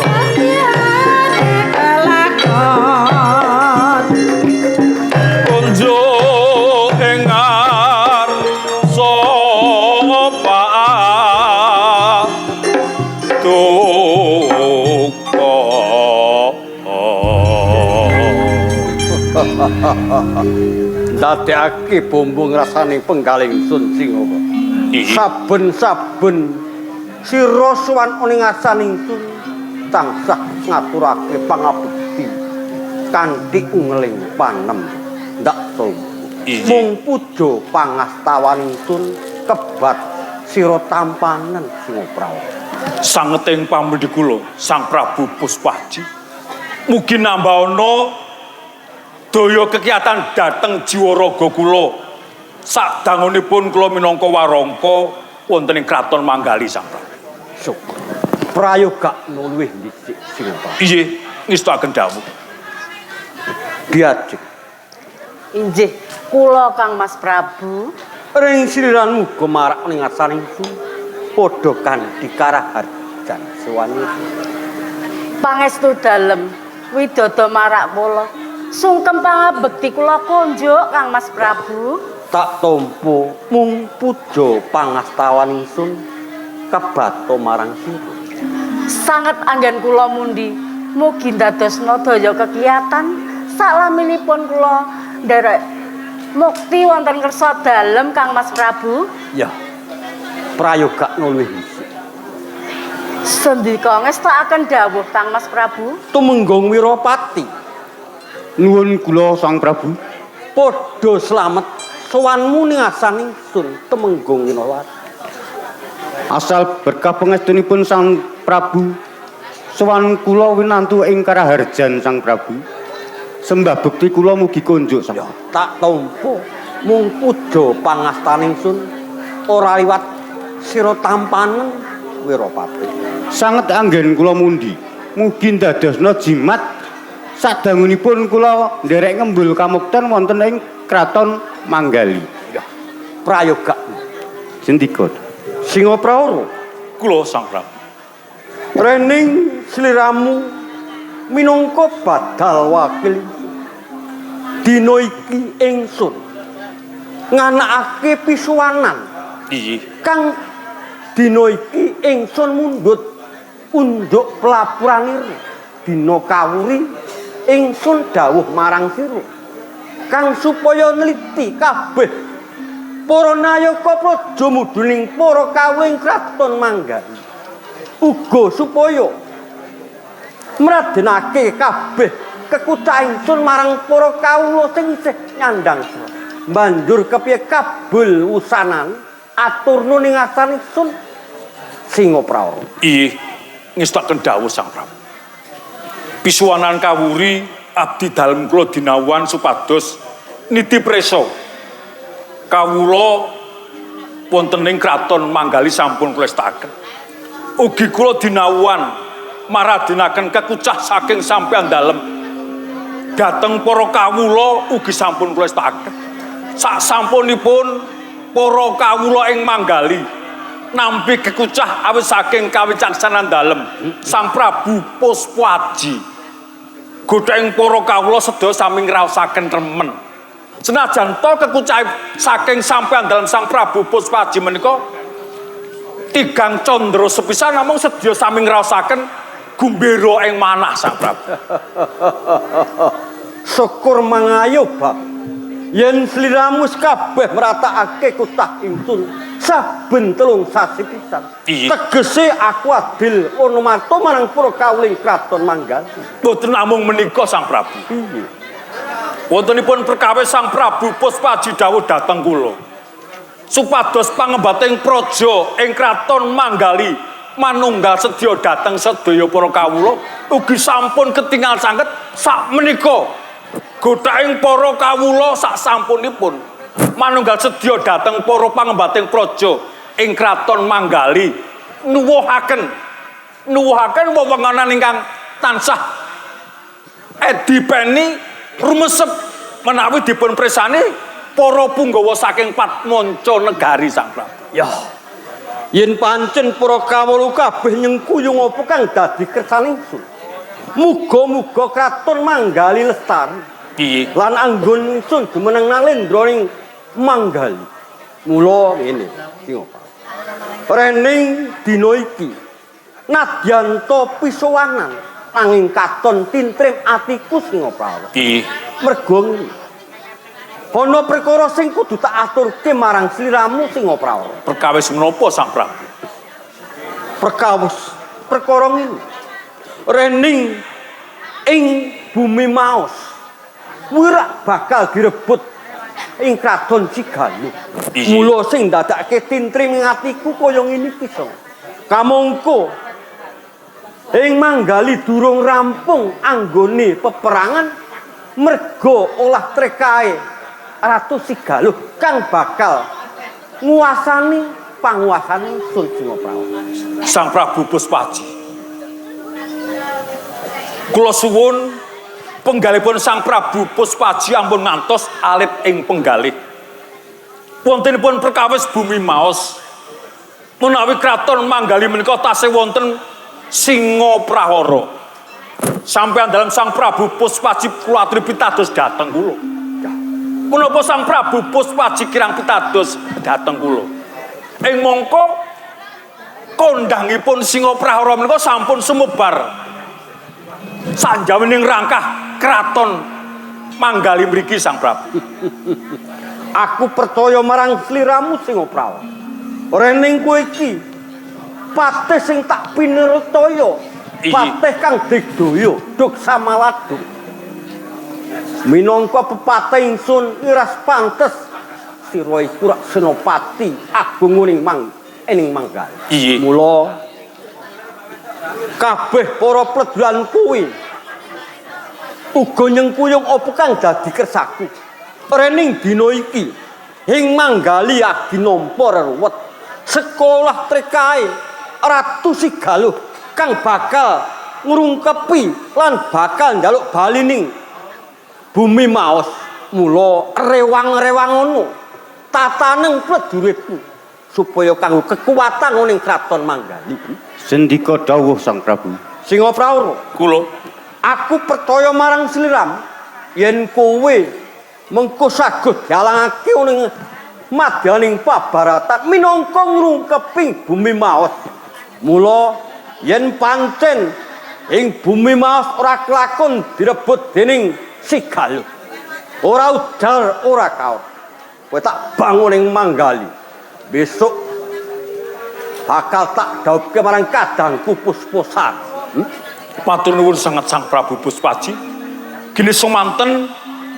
Satyane kelakon. Kunjuk ing ngarsa paduka. Ndadekake bombo ngrasane penggaling Sun Singopa. Saben-saben sira sowan ning ngarsaning Sun tansah ngaturake pangabekti kanthi ungeling panem ndak tompo. Mung puja pangastawaning Sun kebat sira tampanen Singopraana. Sangeting pamundhi kula Sang Prabu Puspaji mugi nambahana daya kekiyatan dhateng jiwa raga kula sadangunipun kula minangka warangka wonten ing kraton Manggali Sang Prabu. Syukur. Prayoga luwih dhisik Singopraana. Inggih, ngestuaken dawuh. Diajeng. Inggih, kula Kang Mas Prabu. Ring siliranmu gemarak ning ngarsaning Sun padha kanthi karaharjan suwane. Pangestu dalem widodo marak kula. Sungkem pangabekti kula konjuk Kang Mas Prabu. Tak tampa mung puja pangastawaning Sun kebato marang sira. Sanget anggen kula mundi mugi ndadosna daya kekiyatan saklaminipun kula nderek mukti wonten kersa dalem Kang Mas Prabu. Ya. Prayoga luwih dhisik. Sendika ngestakaken dawuh Kang Mas Prabu. Tumenggung Wirapati. Nuwun kula Sang Prabu. Padha slamet sowanmu ning ngasaning Sun Tumenggung Wirapati. Asal berkah pangestunipun Sang Prabu, sowan kula winantu ing Karaharjan Sang Prabu. Sembah bekti kula mugi konjuk Sang. Ya, tak tampa mung puja pangastaning Sun ora liwat sira tampanen Wirapati. Sanget anggen kula mundi, mugi ndadosna jimat sadangunipun kula nderek ngembul kamukten wonten ing Kraton Manggali. Ya, prayoga. Sendika. Singopraara. Kula Sang Prabu. Rening sliramu minangka badal wakil dina iki ingsun nganakake pisuwanan. Iya. Kang dina iki ingsun mundhut Unduk pelapuranir dina kawuri ingsun dawuh marang sira kang supaya neliti kabeh para nayaka praja mudhuning para kawula ing kraton Manggali. Uga supaya mradenake kabeh kekucah ingsun marang para kawula sing isih nyandang. Banjur kepiye kabul wusanan aturnu ning ngarsane ingsun Singopraara. Iya, ngestakaken dawuh Sang Prabu. Pisuwanan kawuri abdi dalem kula dinawan supados niti preso. Kawula wonten ing kraton Manggali sampun kula estakaken. Ugi kula dinawan maradinaken kekucah saking sampeyan dalem dhateng para kawula ugi sampun kula estakaken. Sak sampunipun para kawula ing Manggali nampi kekucah awit saking kawicaksanan dalem Sang Prabu Puspaji. Godheng para kawula sedaya sami ngraosaken remen. Senajan to kekucah saking sampeyan dalem Sang Prabu Puspaji menika tigang candra sepisan namung sedaya sami ngraosaken gumbira ing manah Sang Prabu. Syukur mangayu bab yen sliramu kabeh mratakake kutah ingsun saben 3 sasi pisan. Tegese aku adil ana marta marang para kawuling kraton Manggali. Boten namung menika Sang Prabu. Piye? Wontenipun perkawis Sang Prabu Puspaji dawuh dhateng kula supados pangembating praja ing kraton Manggali manunggal sedya dhateng sedaya para kawula ugi sampun ketingal sanget sak menika godhaing para kawula sak sampunipun manunggal sedya dhateng para pangembating praja ing kraton Manggali nuwuhaken wewenganan ingkang tansah edipeni rumesep menawi dipun presani para punggawa saking Patmanca Negari Sang Prabu. Ya. Yen pancen para kawula kabeh nyengkuyung apa kang dadi kersane ingsun. Muga-muga kraton Manggali lestari. Piye? Lan anggon ingsun jumeneng nalendra ing Manggali. Mula ngene, Singopa. Rening dina iki nadyan ta pisowanan nanging katon tintrim atiku Singoprawa. Piye? Mergo ngene. Ana perkara sing kudu tak aturke marang sliramu Singoprawa. Perkawis menapa Sang Prabu? Perkawis perkara ngene. Rening ing bumi Maos wirak bakal direbut ing kraton Cigaluh. Mula sing ndadake tintrim ing atiku kaya ngene iki, Song. Kamangka ing Manggali durung rampung anggone peperangan merga olah trekae Ratu Sigaluh kang bakal nguasani panguasane Sun Singoprawa. Sang Prabu Puspaji. Kula suwun penggalihipun Sang Prabu Puspaji ampun ngantos alit ing penggalih. Wontenipun perkawis bumi Maos menawi kraton Manggali menika tasih wonten Singoprahara. Sampeyan dalem Sang Prabu Puspaji kula aturi pitados dhateng kula. Menapa Sang Prabu Puspaji kirang pitados dhateng kula? Ing mangka kondhangipun Singoprahara menika sampun sumebar sanjawining rangkah kraton Manggali mriki Sang Prabu. Aku percaya marang sliramu Singoprawa. Rening kowe iki patih sing tak pinirtaya, patih kang digdaya duk samaladung. Minangka pepatih ingsun iras pantes sira iku rak senopati agung ning ning Manggali. Mula kabeh para pledhulan kuwi uga nyengkuyung apa kang dadi kersaku. Rening dina iki ing Manggali agi nampa reruwet sekolah trekae Ratu Sigaluh kang bakal ngrungkepi lan bakal njaluk bali ning bumi Maos. Mula rewang-rewang ngono tataneng prajuritmu supaya kanggo kekuatan ning kraton Manggali. Sendika dawuh Sang Prabu. Singopraara, kula aku percaya marang sliramu yen kowe mengko saged dialangake ning madyaning pabaratan minangka ngrungkeping bumi Maos. Mula Yen pancen ing bumi maos ora kelakon direbut dening Sigaluh. Ora ujar ora kaor. Kowe tak bangun ing Manggali. Besok bakal tak dhawuhke marang kadangku Pusposari. Matur nuwun sanget Sang Prabu Puspaji. Gini sumanten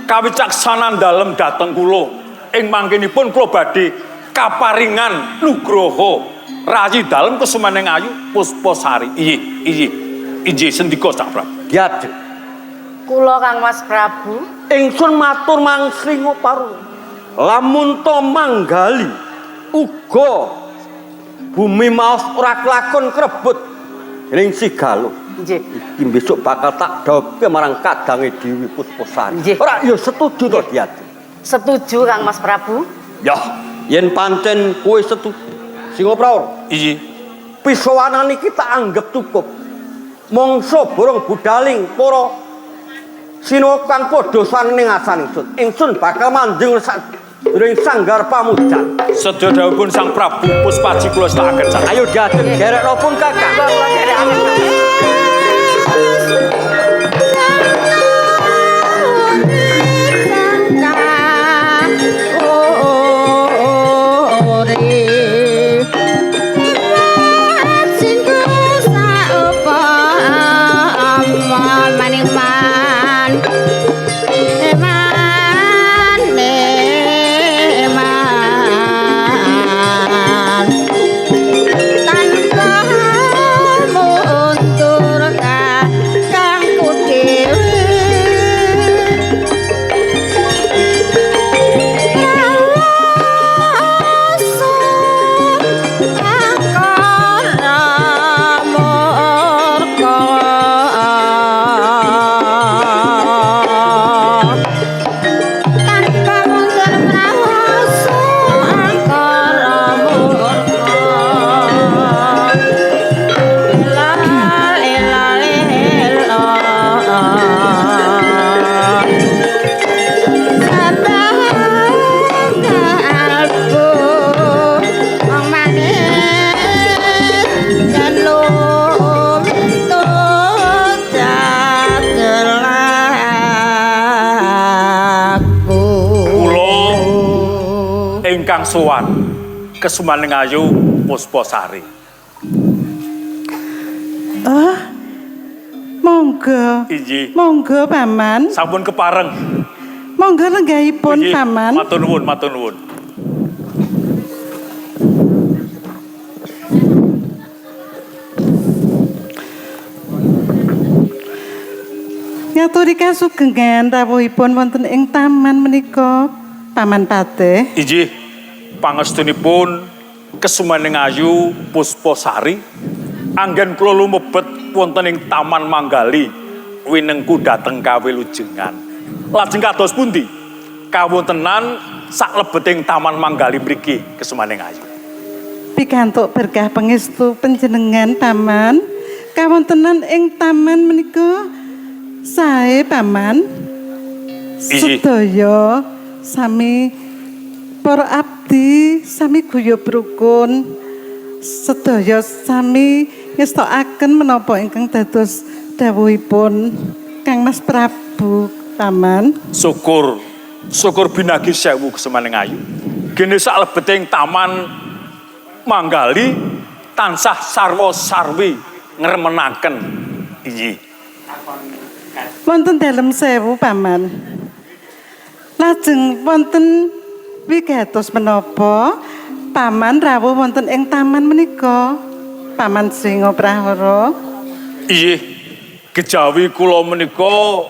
kawicaksanan dalem dhateng kula. Ing mangkenipun kula badhe kaparingan nugroho rayi dalem kesumaning ayu Puspasari. Inggih, inggih. Inggih sendika Sang Prabu. Diajeng. Kula Kang Mas Prabu. Ingsun matur mang Singoparwa. Lamun to Manggali uga bumi maos ora kelakon krebut dening Sigaluh. Nggih. Iki besok bakal tak dhawuhke marang kadange Dewi Puspasari. Nggih. Ora ya setuju to Diajeng? Setuju Kang Mas Prabu. Ya, yen pancen kowe setuju Singoprawa. Inggih. Pisowanan iki tak anggap cukup. Mongso borong budaling para sinuwun kang padha saning asan ingsun. Ingsun bakal manjing ring sanggar pamujan. Sedaya dawuhipun Sang Prabu Puspaji kula estakaken Sang. Ayo diajeng gerekno pun Kakang. Kula derekaken. Kula ingkang sowan kesumaning ayu Puspasari. Oh, monggo. Inggih. Monggo Paman. Sampun kepareng. Monggo lenggahipun Inggih, Paman. Matur nuwun, matur nuwun. Ngaturi kasugengan rawuhipun wonten ing taman menika Paman Patih. Inggih, pangestunipun kesumaning ayu Puspasari anggen kula lumebet wonten ing Taman Manggali winengku dhateng kawilujengan. Lajeng kados pundi kawontenan saklebeting Taman Manggali mriki kesumaning ayu? Pikantuk berkah pangestu panjenengan Paman. Kawontenan ing taman menika sae Paman. Inggih. Sedaya sami para abdi sami guyub rukun. Sedaya sami ngestokaken menapa ingkang dados dawuhipun Kang Mas Prabu Paman. Syukur, syukur binagi sewu kesumaning ayu. Gene saklebeting Taman Manggali tansah sarwa sarwi ngremenaken. Inggih. Wonten dalem sewu Paman. Lajeng wonten wigatos menapa Paman rawuh wonten ing taman menika? Paman Singoprahara. Inggih, kejawi kula menika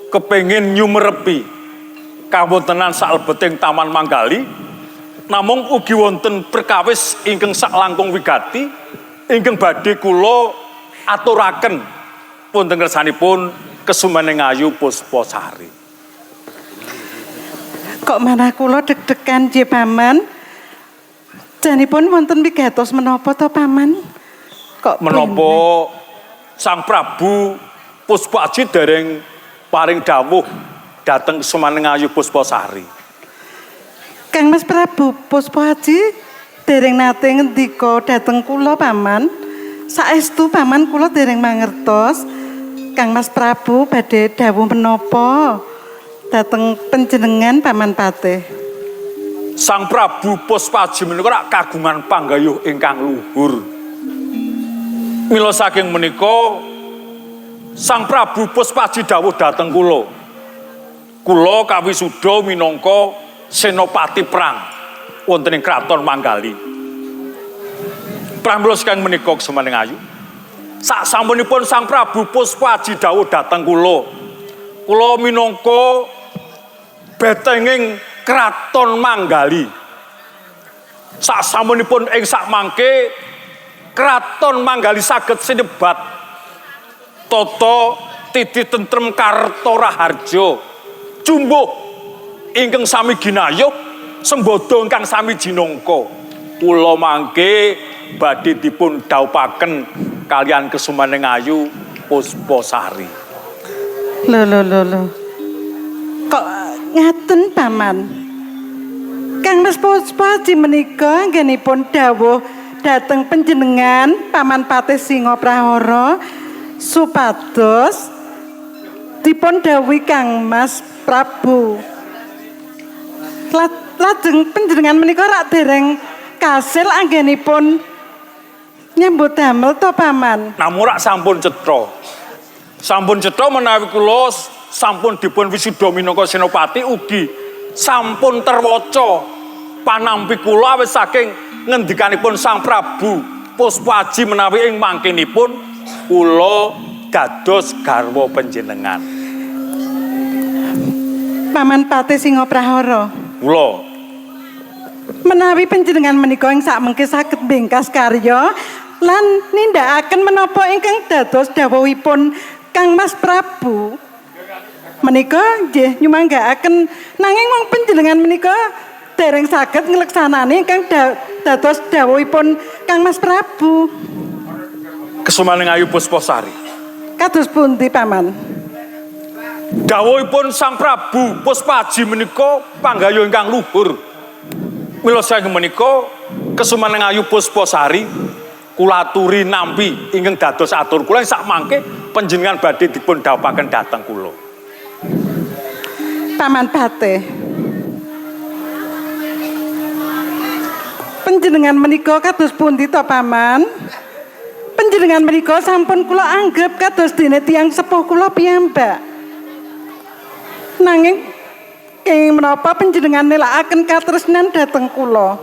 kepengin nyumerepi kawontenan saklebeting Taman Manggali, namung ugi wonten perkawis ingkang saklangkung wigati ingkang badhe kula aturaken wonten ngersanipun kesumaning ayu Puspasari. Kok manah kula deg-degan nggih Paman? Janipun wonten wigatos menapa to Paman? Kok Menapa Sang Prabu Puspaji dereng paring dawuh dhateng kesumaning ayu Puspasari? Kang Mas Prabu Puspaji dereng nate ngendika dhateng kula Paman. Saestu Paman kula dereng mangertos Kang Mas Prabu badhe dawuh menapa dhateng panjenengan Paman Patih. Sang Prabu Puspaji menika rak kagungan panggayuh ingkang luhur. Mila saking menika Sang Prabu Puspaji dawuh dhateng kula. Kula kawisuda minangka senopati perang wonten ing Kraton Manggali. Pramila saking menika Kesumaning Ayu, sak sampunipun Sang Prabu Puspaji dawuh dhateng kula, kula minangka betenging Kraton Manggali. Sak sampunipun ing sak mangke Kraton Manggali saged sinebat tata titi tentrem karta raharja jumbuh ingkang sami ginayuh sembada ingkang sami jinangka. Kula mangke badhe dipun dhawuhaken kaliyan Kesumaning Ayu Puspasari. Lho lho lho lho. Kok ngaten Paman? Kang Mas Puspaji menika anggenipun dawuh dhateng panjenengan Paman Patih Singaprahara supados dipun dawuhi Kang Mas Prabu. Lajeng panjenengan menika rak dereng kasil anggenipun nyambut damel to Paman? Namung rak sampun cetha. Sampun cetha menawi kula sampun dipun wisuda minangka senopati ugi sampun terwaca panampi kula awit saking ngendikanipun Sang Prabu Puspaji menawi ing mangkenipun kula dados garwa panjenengan. Paman Patih Singaprahara. Kula Menawi panjenengan menika ing sakmengke saged bengkas karya lan nindakaken menapa ingkang dados dawuhipun Kang Mas Prabu. Menika nggih nyumanggaaken, nanging wong panjenengan menika dereng saged ngleksanani ingkang dados dawuhipun Kang Mas Prabu. Kesumaning Ayu Puspasari. Kados pundi Paman? Dawuhipun Sang Prabu Puspaji menika panggayuh ingkang luhur. Mila saking menika Kesumaning Ayu Puspasari kula aturi nampi ingkang dados atur kula ing sakmangke panjenengan badhe dipun dhawuhaken dhateng kula. Paman Patih. Panjenengan menika kados pundi to Paman? Panjenengan menika sampun kula anggep kados dene tiyang sepuh kula piyambak. Nanging kenging menapa panjenengan nelakaken katresnan dhateng kula?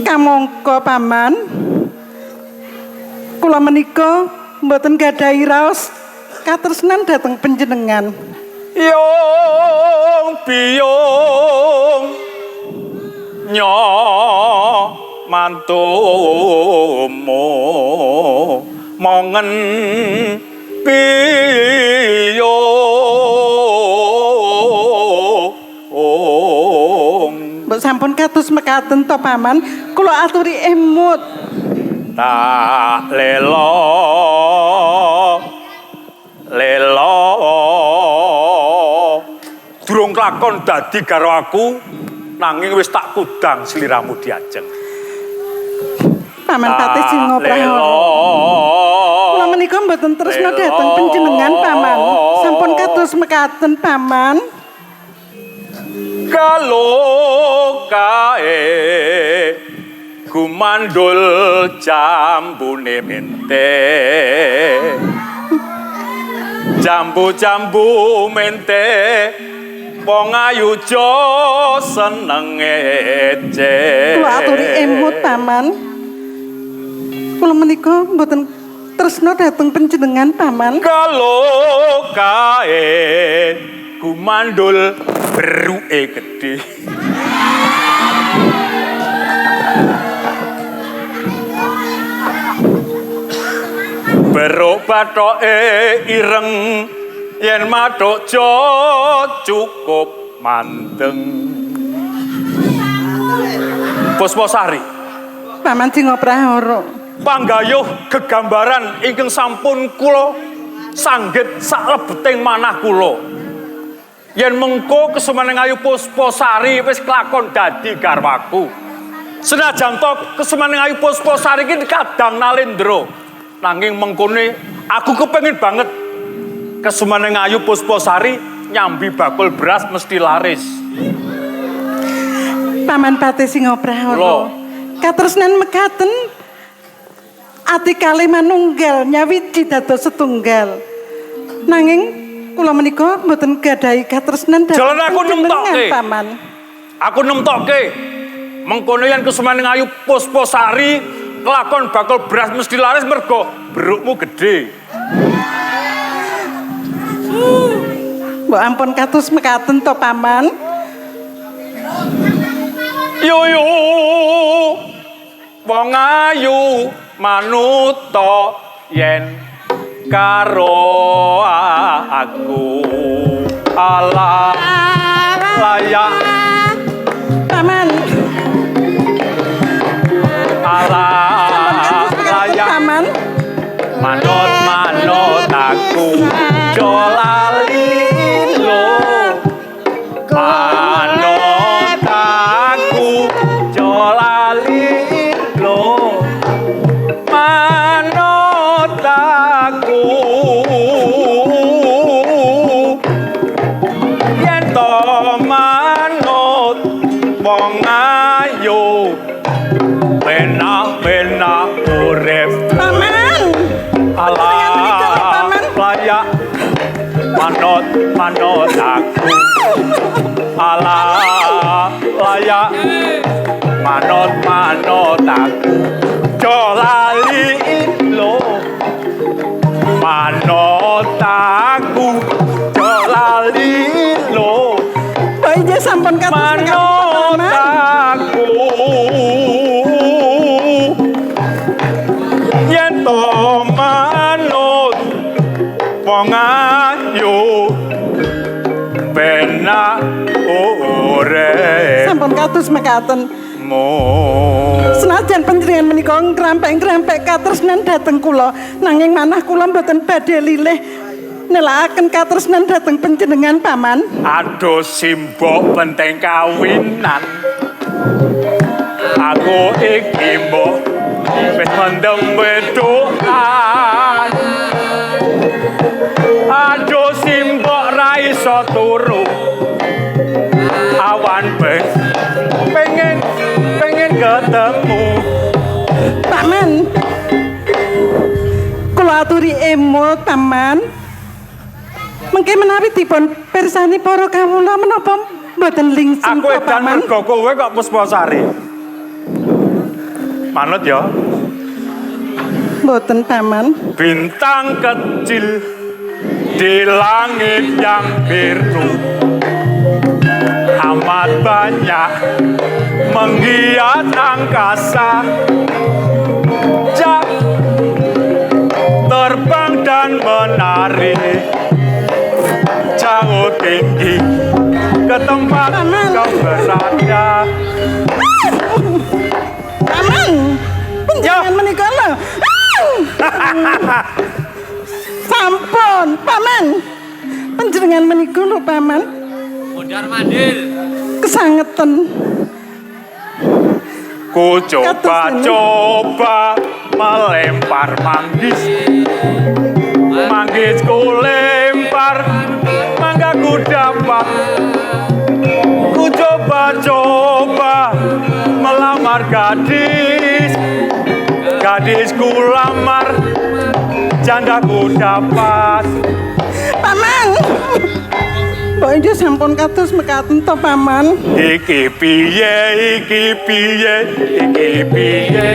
Kamangka Paman, kula menika mboten gadhahi raos katresnan dhateng panjenengan. Yung biyung nyo mantumu mongen biyung. Mbok sampun kados mekaten to Paman, kula aturi emut. Tak lelo lelo durung lakon dadi garwaku nanging wis tak kudang sliramu diajeng. Paman Patih Singaprahara. Kula menika mboten tresna dhateng panjenengan Paman. Sampun kados mekaten Paman. Kalo kae gumandul jambune mente. Jambu-jambu mente wong ayu jo seneng ece. Kula aturi emut Paman. Kula menika mboten tresna dhateng panjenengan Paman. Kalo kae gumandul beruke gedhe. Beruk bathoke ireng yen mathuk jo cukup mandeng. Puspasari. Paman Singaprahara. Panggayuh gegambaran ingkang sampun kula sanggit saklebeting manah kula. Yen mengko Kesumaning Ayu Puspasari wis kelakon dadi garwaku. Senajan to kesumaning Ayu Puspasari iki kadang nalendra. Nanging mengkone aku kepengin banget kesumaning Ayu Puspasari nyambi bakul beras mesti laris. Paman Patih Singoprahono. Kula. Katresnan mekaten ati kalih manunggal nyawiji dados setunggal. Nanging kula menika mboten gadhahi katresnan dhateng Jalan aku panjenengan, nemtokke. Paman. Aku nemtokke. Mengkono yen kesumaning Ayu Puspasari kelakon bakul beras mesti laris mergo berukmu gede. Mbok ampun kados mekaten to, Paman. Yuyu wong ayu manuta yen karo aku ala layak Paman. Ala layak Paman. Manut manut aku jo lali lo, manut aku jo lali lo, manut aku yen to manut wong ayu penak-penak urip. Paman. Ala layak manut manut aku ala layak manut manut aku jo lali lo, manut aku jo lali lo. Mbok inggih sampun kados mekaten, Manut Paman. aku yen to manut wong ayu penak urip. Sampun kados mekaten. Mu. Senajan panjenengan menika ngrampek-ngrampek katresnan dhateng kula, nanging manah kula mboten badhe lilih nelakaken katresnan dhateng panjenengan, Paman. Aduh simbok penting kawinan. Aku iki mbok wis mendem wedokan. Aduh simbok ra iso turu. Awan pengen pengen ketemu. Paman. Kula aturi emut, Paman. Mengke menawi dipun pirsani para kawula menapa mboten lingsem Aku to, edan Paman? mergo kowe kok Puspasari. Manut ya. Mboten, Paman. Bintang kecil di langit yang biru amat banyak menghias angkasa. Jak terbang dan menari jauh tinggi ke tempat kau berada. Paman. Panjenengan menika lho. Sampun, Paman. Panjenengan menika lho, Paman. Mondar mandir. Kesangeten. Ku coba-coba melempar manggis, manggis ku lempar, mangga ku dapat. Ku coba-coba melamar gadis, gadis ku lamar, janda ku dapat. Paman. Mbok inggih sampun kados mekaten to, Paman. Iki piye, iki piye, iki piye.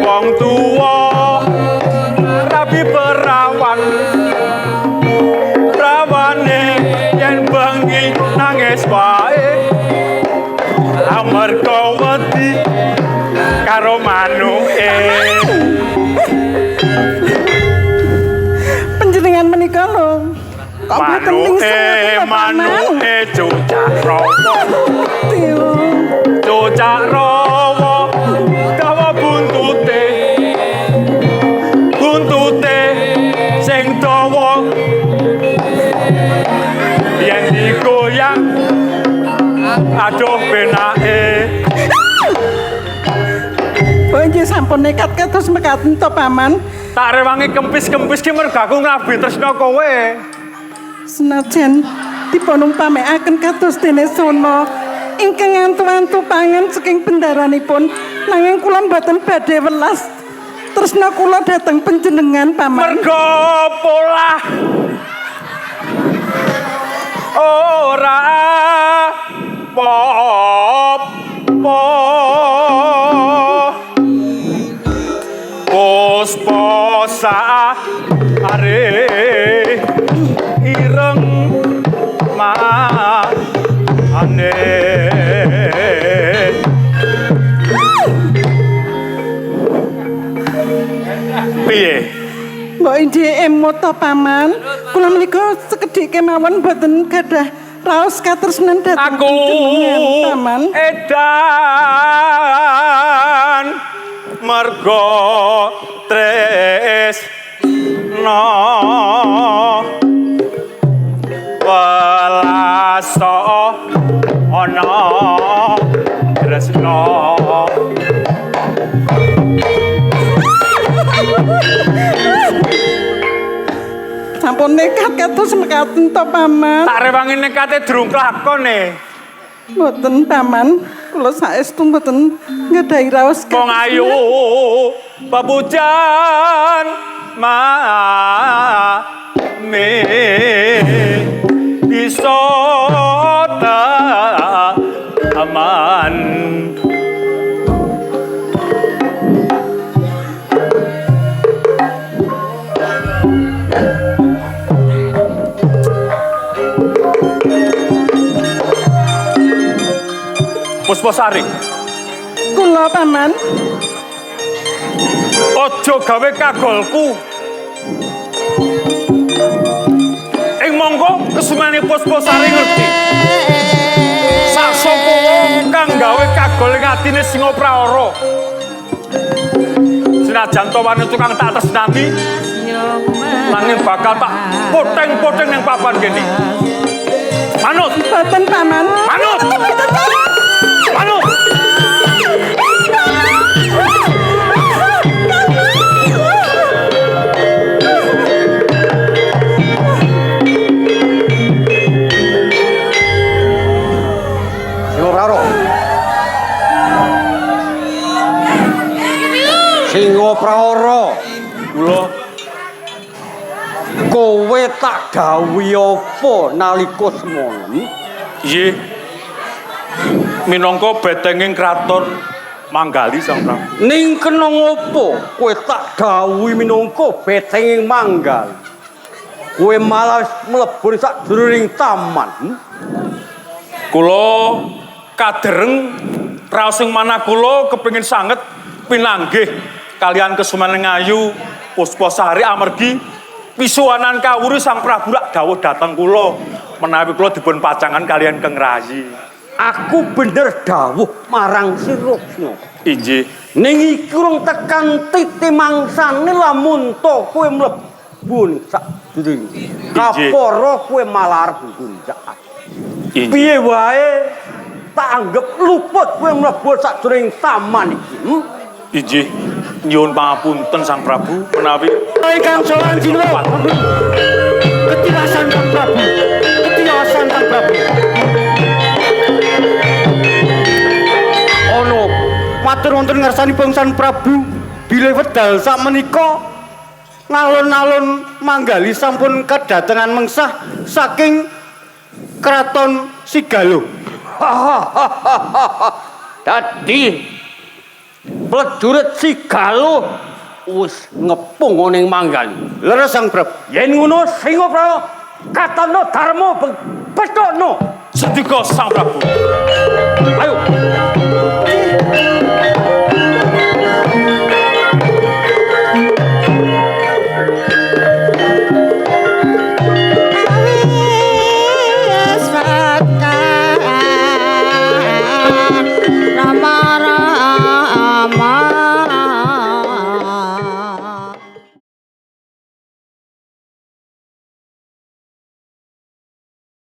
Wong tuwa rabi perawan, rawane yen bengi nangis wae amarga wedi karo manuke. Panjenengan menika lho. Kok mboten lingsem Manuke, ngoten to, Paman? Manuke cucak rawa. Cucak rawa dawa buntute. Buntute sing dawa yen digoyang aduh penake. Sampun nekat kados mekaten to, Paman. Tak rewangi kempis-kempis ki mergo aku nglabi tresna kowe. Senajan dipun umpamekaken kados dene sono ingkang ngantu-antu pangan saking bendaranipun, nanging kula mboten badhe welas tresna kula dhateng panjenengan, Paman. Mergo polah ora apa-apa. Puspa sare ireng mane. Piye? Mbok injih emot to, Paman. Kula menika sekedhik kemawon mboten gadah raos katresnan dhateng Aku panjenengan, Paman. Edan mergo tresna welaso ana tresna. Sampun nekat kados mekaten to, Paman. Tak rewangi nekate durung kelakon e. Mboten, Paman. Kula saestu mboten nggadahi raos Wong ayu papujan mame bisa aman. Puspasari. Kula, Paman. Aja gawe kagolku. Ing mongko kesumane Puspasari ngerti. Sak sapa wong kang gawe kagol ing atine Singapraara. Senajan to wani tukang tak tresnani, nanging bakal tak poteng-poteng ning papan kene. Manut. Mboten, Paman. Manut. Manut. Singoprara. Singoprara. Kula kowe tak dawuhi apa nalika semono? Nggih. Minangka betenging kraton Manggali Sang Prabu. Ning kena ngopo kowe tak dawuhi minangka betenging Manggali? Kowe malah mlebu sakjroning taman. Kula kadereng raos ing manah kula kepengin sanget pinanggih kalian kesumaning ayu Puspasari amargi pisuwanan kawuri Sang Prabu rak dawuh dhateng kula menawi kula dipun pacangan kalian Keng Rayi. Aku bener dawuh marang sira. Inggih. Ning iki urung tekan titi mangsane lamun to kowe mlebu ning sakjroning. Kapara kowe malah arep nggunjak. Piye wae tak anggap luput kowe mlebu sakjroning taman iki. Inggih. Nyuwun pangapunten Sang Prabu menawi ingkang sowan sinuwun. Ketilasan Kang Prabu. Ketilasan Kang Prabu. Ono matur wonten ngarsanipun Sang Prabu bilih wedal sakmenika ngalun-alun Manggali sampun kedatengan mengsah saking Kraton Sigaluh. Dadi prajurit Sigaluh wis ngepung ning Manggali. Leres Sang Prabu. Yen ngono Singapraya katana dharma pethukno. Sendika Sang Prabu.